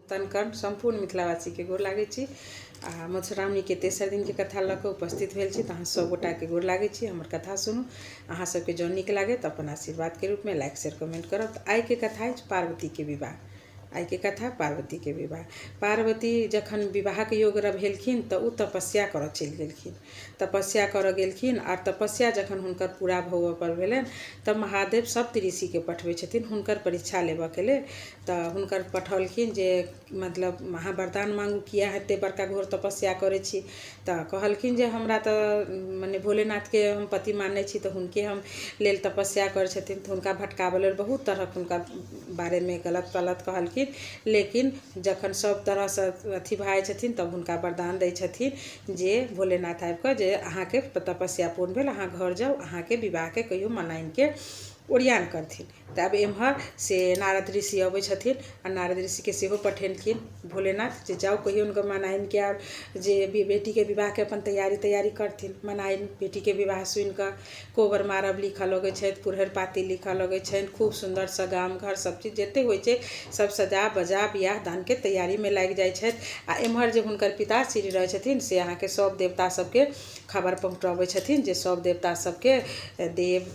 तनकर्ण सम्पूर्ण मिथिलावासीके गोर लागै छी। आ मधुश्रावणीके तेसर दिनके कथा लऽ कऽ उपस्थित भेल छी, तऽ अहाँ सभगोटाके गोर लागै छी। हमर कथा सुनू, अहाँ सबके जँ नीक लागै तऽ अपन आशीर्वादके रूपमे लाइक शेयर कमेंट करब। तऽ आइके कथा अछि पार्वतीके विवाह। आइके कथा पार्वतीके विवाह। पार्वती जखन विवाहके योग भेलखिन तऽ ओ तपस्या करऽ चलि गेलखिन। तपस्या करऽ गेलखिन आर तपस्या जखन हुनकर पूरा होबऽ पर भेलनि तऽ महादेव सप्त ऋषिके पठबै छथिन हुनकर परीक्षा लेबऽके लेल। तऽ हुनकर पठौलखिन जे मतलब अहाँ वरदान मांगू, किया एते बड़का घोर तपस्या करै छी। तऽ कहलखिन जे हमरा तऽ मने भोलेनाथके हम पति मानै छी, तऽ हुनके हम लेल तपस्या करै छथिन। तऽ हुनका भटकाबऽ लेल बहुत तरहक हुनका बारेमे गलत तलत कहलखिन, लेकिन जखन सब तरहसँ अथी भऽ जाइ छथिन तब हुनका वरदान दै छथिन जे भोलेनाथ आबिकऽ जे अहाँके तपस्या पूर्ण भेल, अहाँ घर जाउ, अहाँके विवाहके कहियो मनाइनके ओरियान करथिन। तऽ आब एम्हर से नारद ऋषि अबै छथिन आ नारद ऋषिके सेहो पठेलखिन भोलेनाथ जे जाउ कहियो हुनकर मनाइनके आर जे बेटीके विवाहके अपन तैयारी तैयारी करथिन। मनाइन बेटीके विवाह सुनिकऽ कोबर मारब लिखऽ लगै छथि, पुरहरि पाती लिखऽ लगै छनि, खूब सुन्दरसँ गाम घर सब चीज जते होइ छै सब सजा बजा बियाह दानके तैयारीमे लागि जाइ छथि। आ एम्हर जे हुनकर पिताश्री रहै छथिन से अहाँके सब देवता सबके खबर पहुँचबै छथिन जे सब देवता सबके देव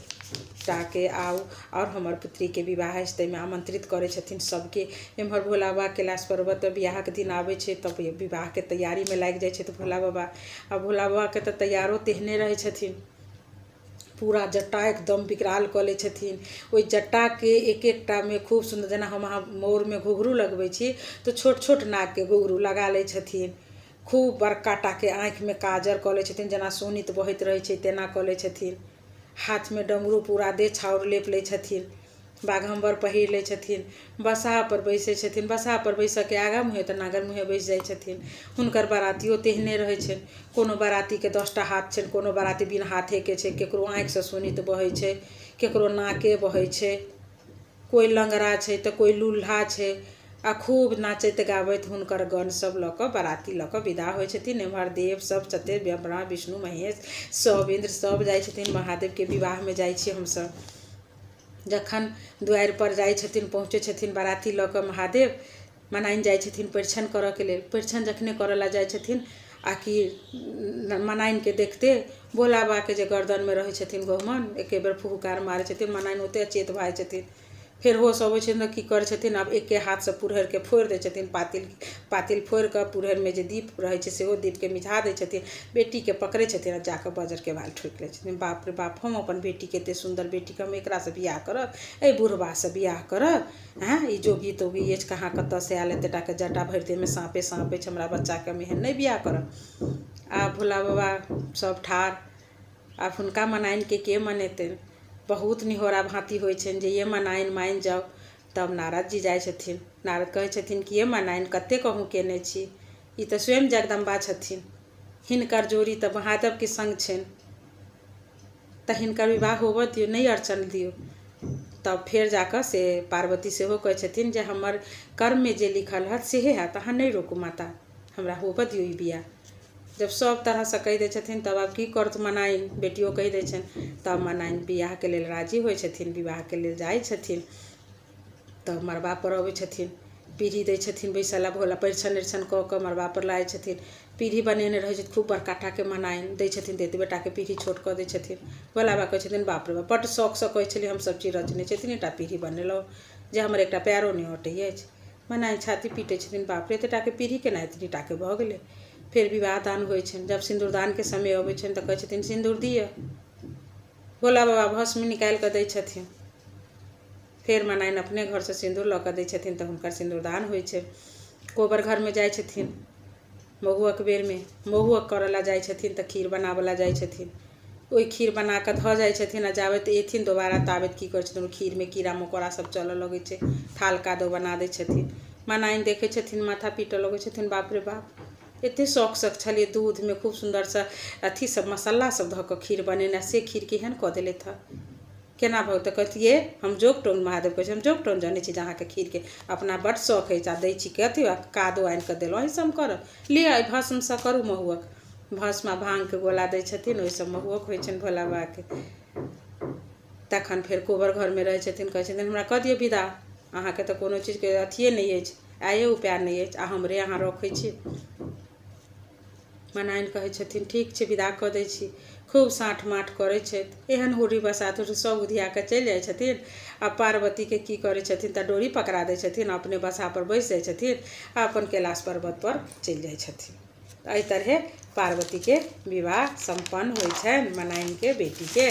टाके आउ आओर हमर पुत्रीके विवाह अछि, ताहिमे आमन्त्रित करै छथिन सबके। एम्हर भोला बाबा कैलाश पर्वत बियाहके दिन आबै छै तब विवाहके तैयारीमे लागि जाइ छथि भोला बाबा। आ भोला बाबाके तऽ तैयारो तेहने रहै छथिन, पूरा जटा एकदम विकराल कऽ लै छथिन। ओहि जटाके एक एकटामे खूब सुन्दर, जेना हम अहाँ मोरमे घुघरू लगबै छी तऽ छोट छोट नागके घुघरू लगा लै छथिन। खूब बड़का टाके आँखिमे काजर कऽ लै छथिन, जेना शोणित बहैत रहै छै तेना कऽ लै छथिन। हाथमे डमरू पूरा देह छाउर लेप लै छथिन, बाघम्बर पहिर लै छथिन, बसहापर बैसै छथिन। बसहापर बैसऽके आगाँ मुँहे तऽ नागर मुँहे बैस जाइ छथिन। हुनकर बारातियो तेहने रहै छनि, कोनो बारातीके 10टा हाथ छनि, कोनो बाराती बिन हाथेके छै, केकरो आँखिसँ शोणित बहै छै, केकरो नाके बहै छै, कोइ लङ्गड़ा छै तऽ कोइ लूल्हा छै। आ खूब नाचैत गाबैत हुनकर गण सब लऽ कऽ बाराती लऽ कऽ विदा होइ छथिन। एम्हर देव सब जते ब्रह्मा विष्णु महेश सब इन्द्र सब जाइ छथिन महादेवके विवाहमे जाइ छी हमसब। जखन दुआरिपर जाइ छथिन, पहुँचै छथिन बाराती लऽ कऽ महादेव, मनाइन जाइ छथिन परिछन करऽके लेल। परिछन जखने करऽ लए जाइ छथिन आ कि मनाइनके देखते भोला बाबाके जे गर्दनमे रहै छथिन गहुमन, एके बेर फुहकार मारै छथिन, मनाइन ओते अचेत भऽ जाइ छथिन। फेर होश अबै छनि तऽ की करै छथिन, आब एके हाथसँ पुरहरिके फोड़ि दै छथिन। पातिल पातिल फोड़िकऽ पुरहरिमे जे दीप रहै छै सेहो दीपके मिझा दै छथिन। बेटीके पकड़ै छथिन आ जाकऽ बजरके भाल ठोकि लै छथिन। बाप रे बाप, हम अपन बेटीके, एते सुन्दर बेटीके हम एकरासँ बियाह करब, एहि बुढ़बासँ बियाह करब? आँय, ई जोगी तोगी अछि कहाँ कतऽसँ आयल, एते टाके जटा भरि देहमे साँपे साँप अछि, हमरा बच्चाके हम एहन नहि बियाह करब। आब भोला बाबा सब ठाढ़, आब हुनका मनाइनके के मनेतनि? बहुत निहोरा भाँति होइ छनि जे ये मनाइन मानि जाउ। तब नारद जी जाइ छथिन। नारद कहै छथिन कि ये मनाइन, कतेक अहूँ केने छी, ई तऽ स्वयं जगदम्बा छथिन, हिनकर जोड़ी तऽ महादेवके संग छनि, तऽ हिनकर विवाह होबऽ दियौ, नहि अड़चन दियौ। तब फेर जाकऽ से पार्वती सेहो कहै छथिन जे हमर कर्ममे जे लिखल हत सेहे हैत, अहाँ नहि रोकू माता, हमरा होबऽ दियौ ई बियाह। जब सब तरहसँ कहि दै छथिन तब आब की करत मनाइन, बेटियो कहि दै छनि, तब मनाइन बियाहके लेल राजी होइ छथिन, विवाहके लेल जाइ छथिन। तब मड़बापर अबै छथिन, पीढ़ी दै छथिन बैसऽ लए, भोला परिछन अरिछन कऽ कऽ मड़बापर लाबै छथिन। पीढ़ी बनेने रहै छथिन खूब बड़का टाके मनाइन, दै छथिन तऽ एतबे टाके पीढ़ी छोट कऽ दै छथिन। भोला बाबा कहै छथिन बाप रे बाप, बड्ड शौकसँ कहै छलियै हम सब चीज रचने छी, एतनीटा पीढ़ी बनेलहुँ जे हमर एकटा पयरो नहि अटै अछि। मनाइन छाती पीटै छथिन, बाप रे एते टाके पीढ़ी केना एतनी टाके भऽ गेलै। फेर विवाह दान होइ छनि। जब सिन्दूरदानके समय अबै छनि तऽ कहै छथिन सिन्दूर दिअ। भोला बाबा भस्म निकालि कऽ दै छथिन। फेर मनाइन अपने घरसँ सिन्दूर लऽ कऽ दै छथिन तऽ हुनकर सिन्दूरदान होइ छै। कोबर घरमे जाइ छथिन महुअक बेरमे, महुअक करऽ लए जाइ छथिन तऽ खीर बनाबऽ लए जाइ छथिन। ओहि खीर बना कऽ धऽ जाइ छथिन आ जाबैत एथिन दोबारा ताबैत की करै छथिन, ओ खीरमे कीड़ा मकोड़ा सब चलऽ लगै छै, थाल कादो बना दै छथिन। मनाइन देखै छथिन, माथा पीटऽ लगै छथिन, बाप रे बाप, एते शौकसँ छलियै दूधमे खूब सुन्दरसँ अथी सब मसाला सब धऽ कऽ खीर बनेने, से खीर केहन कऽ देलथि हँ, केना भऽ? तऽ कहतियै हम जोग टोन, महादेव कहै छै हम जोग टोन जनै छी जे अहाँके खीरके अपना बड्ड शौक अछि आ दै छी कथी कादो आनि कऽ देलहुँ, एहिसँ हम करब, लिअ एहि भस्मसँ करू महुअक। भस्म आ भाङ्गके गोला दै छथिन, ओहिसँ महुअक होइ छनि भोला बाबाके। तखन फेर कोबर घरमे रहै छथिन, कहै छथिन हमरा कऽ दिअ विदा, अहाँके तऽ कोनो चीजके अथिये नहि अछि, आइए उपाय नहि अछि आ हमरे अहाँ रखै छी। मनाइन कहै छथिन ठीक छै, विदा कऽ दै छी। खूब साँठ माठ करै छथि, एहन हुर्री बसात सब उधिया कऽ चलि जाइ छथिन। आ पार्वतीके की करै छथिन तऽ डोरी पकड़ा दै छथिन, अपने बसापर बैस जाइ छथिन आ अपन कैलाश पर्वतपर चलि जाइ छथिन। एहि तरहे पार्वतीके विवाह सम्पन्न होइ छनि मनाइनके बेटीके।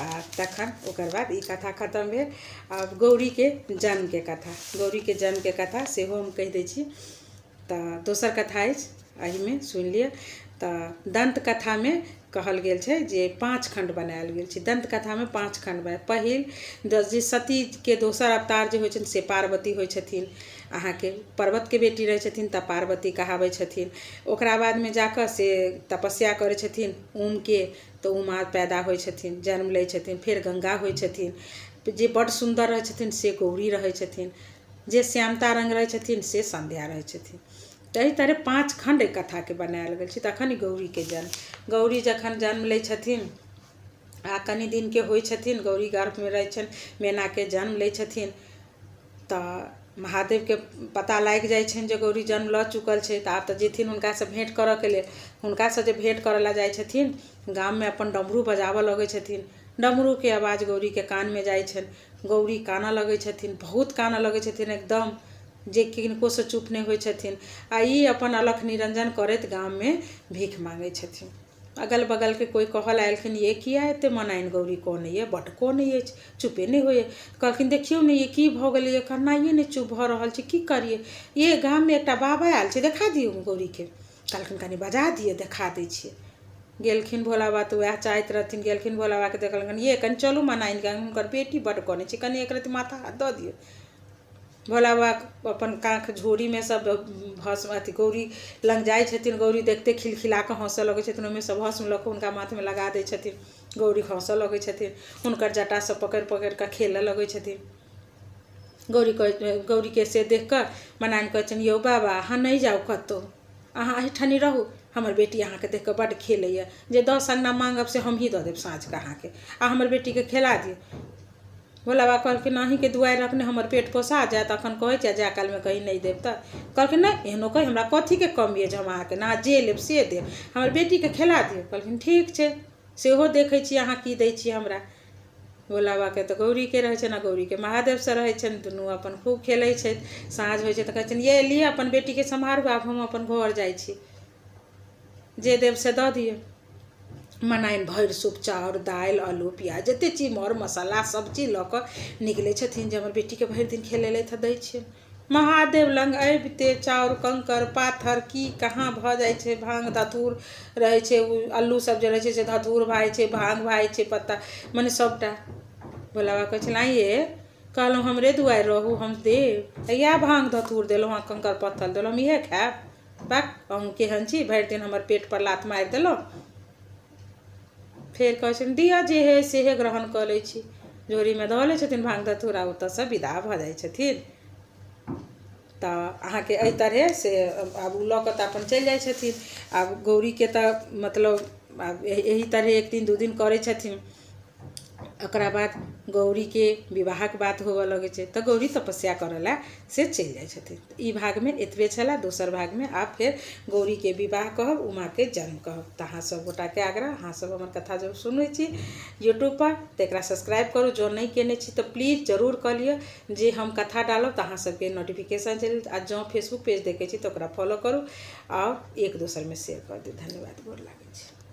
आ तखन ओकर बाद ई कथा खतम भेल। आब गौरीके जन्मके कथा, गौरीके जन्मके कथा सेहो हम कहि दै छी। तऽ दोसर कथा अछि, एहिमे सुनि लिअ। तऽ दन्त कथामे कहल गेल छै जे 5 खण्ड बनायल गेल छै। दन्त कथामे 5 खण्ड बनायल। पहिल जे सतीके दोसर अवतार जे होइ छनि से पार्वती होइ छथिन। अहाँके पर्वतके बेटी रहै छथिन तऽ पार्वती कहाबै छथिन। ओकरा बादमे जाकऽ से तपस्या करै छथिन उमके, तऽ उमा पैदा होइ छथिन, जन्म लै छथिन। फेर गंगा होइ छथिन, जे बड्ड सुन्दर रहै छथिन से गौरी रहै छथिन, जे श्यामता रङ्ग रहै छथिन से सन्ध्या रहै छथिन। तऽ एहि तरहे 5 खण्ड एहि कथाके बनायल गेल छै। तखन गौरीके जन्म, गौरी जखन जन्म लै छथिन आ कनि दिनके होइ छथिन, गौरी गर्भमे रहै छनि, मैनाके जन्म लै छथिन। तऽ महादेवके पता लागि जाइ छनि जे गौरी जन्म लऽ चुकल छै। तऽ आब तऽ जेथिन हुनकासँ भेँट करऽके लेल। हुनकासँ जे भेँट करऽ लए जाइ छथिन, गाममे अपन डमरू बजाबऽ लगै छथिन। डमरूके आवाज गौरीके कानमे जाइ छनि। गौरी कानऽ लगै छथिन, बहुत कानऽ लगै छथिन एकदम, जे किनकोसँ चुप नहि होइ छथिन। आ ई अपन अलख निरंजन करैत गाममे भीख माँगै छथिन। अगल बगलके कोइ कहल आयलखिन, ये किया एते मनाइन गौरी कनैए, बड्ड कनै अछि, चुपे नहि होइए। कहलखिन देखियौ ने ये की भऽ गेलैए, कन्नाइए नहि चुप भऽ रहल छै, की करियै। ये गाममे एकटा बाबा आयल छै, देखा दियौ गौरीके। कहलखिन कनि बजा दिअ, देखा दै छियै। गेलखिन भोला बाबा, तऽ वएह चाहैत रहथिन। गेलखिन भोला बाबाके देखलखिन, ये कनि चलू मनाइन के, हुनकर बेटी बड्ड कनै छै, कनि एक रत्ती माथा हाथ दऽ दियौ। भोला बाबा अपन काँख झोरीमे सब भस्म अथी गौरी लग जाइ छथिन। गौरी देखते खिलखिला कऽ हँसऽ लगै छथिन, ओहिमे सब भस्म लऽ कऽ हुनका माथमे लगा दै छथिन। गौरी हँसऽ लगै छथिन, हुनकर जटा सब पकड़ि पकड़ि कऽ खेलऽ लगै छथिन। गौरी कहै, गौरीके से देख कऽ मनाइन कहै छनि, यौ बाबा अहाँ नहि जाउ कतहु, अहाँ एहिठाम रहू, हमर बेटी अहाँके देख कऽ बड्ड खेलैए, जे 10 अंगना माँगब से हमही दऽ देब साँझके अहाँके, आ हमर बेटीके खेला दियौ। भोला बाबा कहलखिन अहीँके दुआरि रखने हमर पेट पोसा जायत, अखन कहै छियै जाय कालमे कहीं नहि देब। तऽ कहलखिन नहि एहनो कही, हमरा कथीके कमी अछि, हम अहाँके ने जे लेब से देब, हमर बेटीके खेला दियौ। कहलखिन ठीक छै, सेहो देखै छी अहाँ की दै छी हमरा। भोला बाबाके तऽ गौरीके रहै छनि आ गौरीके महादेवसँ रहै छनि, दुनू अपन खूब खेलै छथि। साँझ होइ छै तऽ कहै छनि ये लिअ अपन बेटीके सम्हारू, आब हम अपन घर जाइ छी, जे देब से दऽ दियौ। मनाइन भरि सूप चाउर दालि आलू प्याज जतेक चीज मर मसाला सब चीज लऽ कऽ निकलै छथिन जे हमर बेटीके भरि दिन खेलेलथि तऽ दै छियनि। महादेव लग अबिते चाउर कंकड़ पाथर की कहाँ भऽ जाइ छै, भाँग धतूर रहै छै, ओ अल्लू सब जे रहै छै से धतूर भाइ छै, भाँग भाइ छै, पत्ता मने सबटा। भोला बाबा कहै छथिन आँय कहलहुँ हमरे दुआरि रहू हम देब, इएह भाँग धतूर देलहुँ आ कंकड़ पत्थर देलहुँ, हम इएह खायब, बाक अहूँ केहन छी, भरि दिन हमर पेटपर लात मारि देलहुँ। फेर कहै छथिन दिअ जे हइ सेहे ग्रहण कऽ लै छी। झोरीमे धऽ लै छथिन भाँग धतूर आ ओतऽसँ विदा भऽ जाइ छथिन। तऽ अहाँके एहि तरहे से आब ओ लऽ कऽ तऽ अपन चलि जाइ छथिन। आब गौरीके तऽ मतलब आब एहि तरहे 1 दिन 2 दिन करै छथिन। ओकरा बाद गौरीके विवाहक बात होबऽ लगै छै तऽ गौरी तपस्या करऽ लए से चलि जाइ छथिन। ई भागमे एतबे छलै। दोसर भागमे आब फेर गौरीके विवाह कहब, उमाके जन्म कहब। तऽ अहाँ सब गोटाके आग्रह, अहाँ सब हमर कथा जब सुनै छी यूट्यूबपर तऽ एकरा सब्सक्राइब करू, जँ नहि केने छी तऽ प्लीज जरूर कऽ लिअ, जे हम कथा डालब तऽ अहाँ सबके नोटिफिकेशन चलि। आ जँ फेसबुक पेज देखै छी तऽ ओकरा फॉलो करू आओर एक दोसरमे शेयर कऽ दियौ। धन्यवाद, गोर लागै छी।